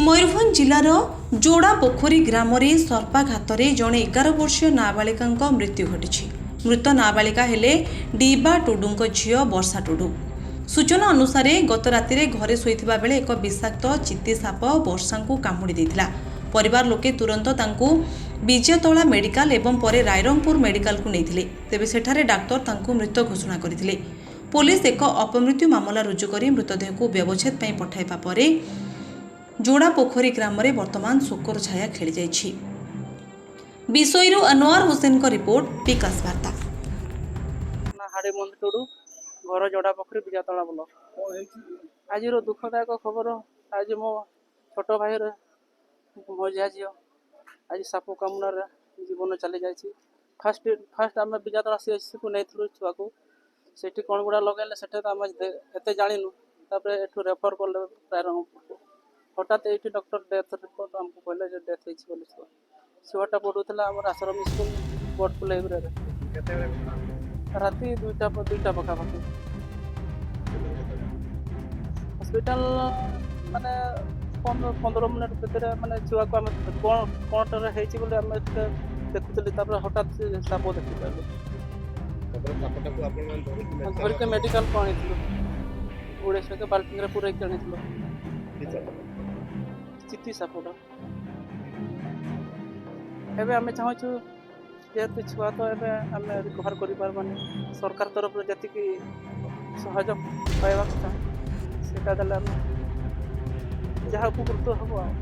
ମୟୂରଭଞ୍ଜ ଜିଲ୍ଲାର ଯୋଡ଼ା ପୋଖରୀ ଗ୍ରାମରେ ସର୍ପାଘାତରେ ଜଣେ 11 ବର୍ଷୀୟ ନାବାଳିକାଙ୍କ ମୃତ୍ୟୁ ଘଟିଛି। ମୃତ ନାବାଳିକା ହେଲେ ଡିବା ଟୁଡୁଙ୍କ ଝିଅ ବର୍ଷା ଟୁଡୁ। ସୂଚନା ଅନୁସାରେ, ଗତ ରାତିରେ ଘରେ ଶୋଇଥିବା ବେଳେ ଏକ ବିଷାକ୍ତ ଚିତି ସାପ ବର୍ଷାଙ୍କୁ କାମୁଡ଼ି ଦେଇଥିଲା। ପରିବାର ଲୋକେ ତୁରନ୍ତ ତାଙ୍କୁ ବିଜୟତଳା ମେଡିକାଲ ଏବଂ ପରେ ରାଇରଙ୍ଗପୁର ମେଡିକାଲକୁ ନେଇଥିଲେ। ତେବେ ସେଠାରେ ଡାକ୍ତର ତାଙ୍କୁ ମୃତ ଘୋଷଣା କରିଥିଲେ। ପୋଲିସ ଏକ ଅପମୃତ୍ୟୁ ମାମଲା ରୁଜୁ କରି ମୃତଦେହକୁ ବ୍ୟବଚ୍ଛେଦ ପାଇଁ ପଠାଇବା ପରେ ଯୋଡ଼ା ପୋଖରୀ ଗ୍ରାମରେ ବର୍ତ୍ତମାନ ଶୋକର ଛାୟା ଖେଳିଯାଇଛି। ବିଷୋୟୀରୁ ଅନୱାର ହୁସେନଙ୍କ ରିପୋର୍ଟ, ବିକାଶ ବାର୍ତ୍ତା। ନା ହାଡ଼ିବନ୍ଧ ଟୁଡୁ, ଘର ଯୋଡ଼ା ପୋଖରୀ, ବିଜାତଳା ବ୍ଲକ। ଆଜିର ଦୁଃଖଦାୟକ ଖବର, ଆଜି ମୋ ଛୋଟ ଭାଇର ମଝିଆ ଝିଅ ଆଜି ସାପ କାମୁଡ଼ାରେ ଜୀବନ ଚାଲି ଯାଇଛି। ଫାଷ୍ଟ ଫାଷ୍ଟ ଆମେ ବିଜାତଳା ସିଏଚସିକୁ ନେଇଥିଲୁ ଛୁଆକୁ। ସେଠି କ'ଣ ଗୁଡ଼ା ଲଗାଇଲେ, ସେଠି ତ ଆମେ ଏତେ ଜାଣିନୁ। ତାପରେ ଏଠୁ ରେଫର କଲେ ରାଇରଙ୍ଗପୁରକୁ। ହଠାତ୍ ଏଇଠି ଡକ୍ଟର ଡେଥ୍ ରିପୋର୍ଟ ଆମକୁ କହିଲେ ଯେ ଡେଥ୍ ହେଇଛି ବୋଲି। ଛୁଆଟା ପଢ଼ୁଥିଲା ଆମର ଆଶ୍ରମ ସ୍କୁଲ, ବଟଫୁଲ ଏରିଆରେ। ରାତି 2ଟା ପାଖାପାଖି। ହସ୍ପିଟାଲ ମାନେ 15 ମିନିଟ୍ ଭିତରେ, ମାନେ ଛୁଆକୁ ଆମେ କ'ଣ କ'ଣଟାରେ ହେଇଛି ବୋଲି ଆମେ ଟିକେ ଦେଖୁଥିଲି। ତାପରେ ହଠାତ୍ ସେ ସାପ ଦେଖିପାରିଲୁ। ତାପରେ ସାପଟାକୁ ଆପଣମାନେ ଧରିକି ଧରିକି ମେଡ଼ିକାଲକୁ ଆଣିଥିଲୁ। ଗୁଡ଼େଇ ବାଲ୍ଟିରେ ପୁରେଇକି ଆଣିଥିଲୁ। ଚିତି ସାପଟା। ଏବେ ଆମେ ଚାହୁଁଛୁ, ଯେହେତୁ ଛୁଆ ତ ଏବେ ଆମେ ରିକଭର କରିପାରିବାନି, ସରକାର ତରଫରୁ ଯେତିକି ସହଯୋଗ ପାଇବା କଥା, ସେଇଟା ଦେଲେ ଆମେ ଯାହା ଉପକୃତ ହେବ ଆଉ।